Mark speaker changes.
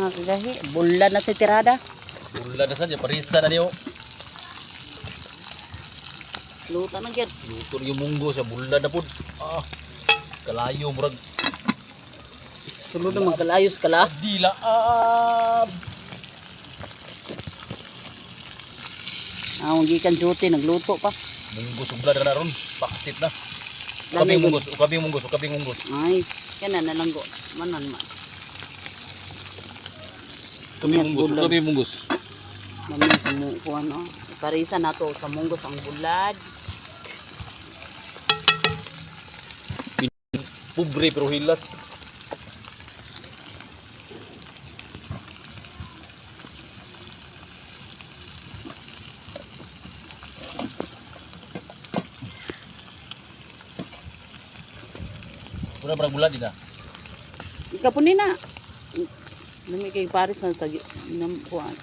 Speaker 1: Mga kagahi, bulad na si tirada.
Speaker 2: Bulad na sa parisa na niyo.
Speaker 1: Luta na gyud.
Speaker 2: Luto yung munggo sa bulad na pud. Ah. Kalayo murag
Speaker 1: Sulod na magkalayos kala.
Speaker 2: dila. Ah.
Speaker 1: Ang gikan duty nagluto pa.
Speaker 2: Munggo sublad na ron. Paksit na.
Speaker 1: Lamig
Speaker 2: Ukabing munggos, ukabing munggos, ukabing munggos.
Speaker 1: Ay, kana na lang go. Manan man.
Speaker 2: Ukabing
Speaker 1: Yes,
Speaker 2: munggos,
Speaker 1: bulad.
Speaker 2: ukabing munggos.
Speaker 1: Mami sa mo kuan oh. Parisa nato sa munggos ang bulad.
Speaker 2: Pobre pero hilas. Pura parang bulad din ah.
Speaker 1: Ikaw po nina. Lami kay Paris na sa nam kuan.